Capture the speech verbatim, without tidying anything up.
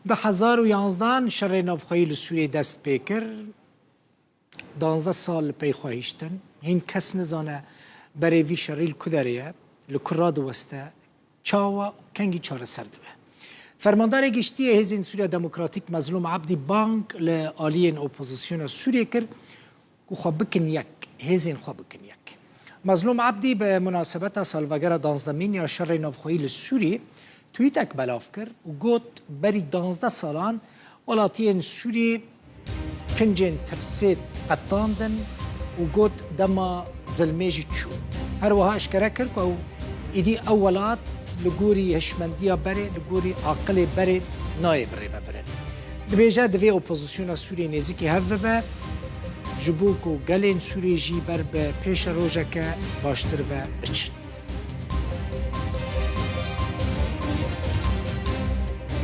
Di hezar û yanzdehan şerê navxweyî li Sûriyê dest pê kir. Danzdeh sal li pey xwe hiştin. Hîn kes nizane berê vî şerî li ku derê ye, li ku radiweste, çawa û kengî çareser dibe. Fermandarê Giştî yê Hêzên Sûriya Demokratîk Mezlûm Ebdî bang li aliyên opozisyona Sûriyê kir ku xwe bikin yek, hêzên xwe bikin yek. Mezlûm Ebdî bi munasebeta salvegera danzdemîn ya şerê navxweyî li Sûriyê tweetek belav kir û got, berî danzdeh salan welatiyên Sûriyê kincên tirsê qetandin û got, dema zilmê jî çû. Her wiha eşkere kir ku ew îdî ew welat li gorî hişmendiya berê, li gorî aqilê berê nayê birêvebirin. Dibêje, divê opozisyona Sûriyê nêzîkî hev bibe, ji bo ku gelên Sûriyê jî ber bi pêşerojeke baştir ve biçin.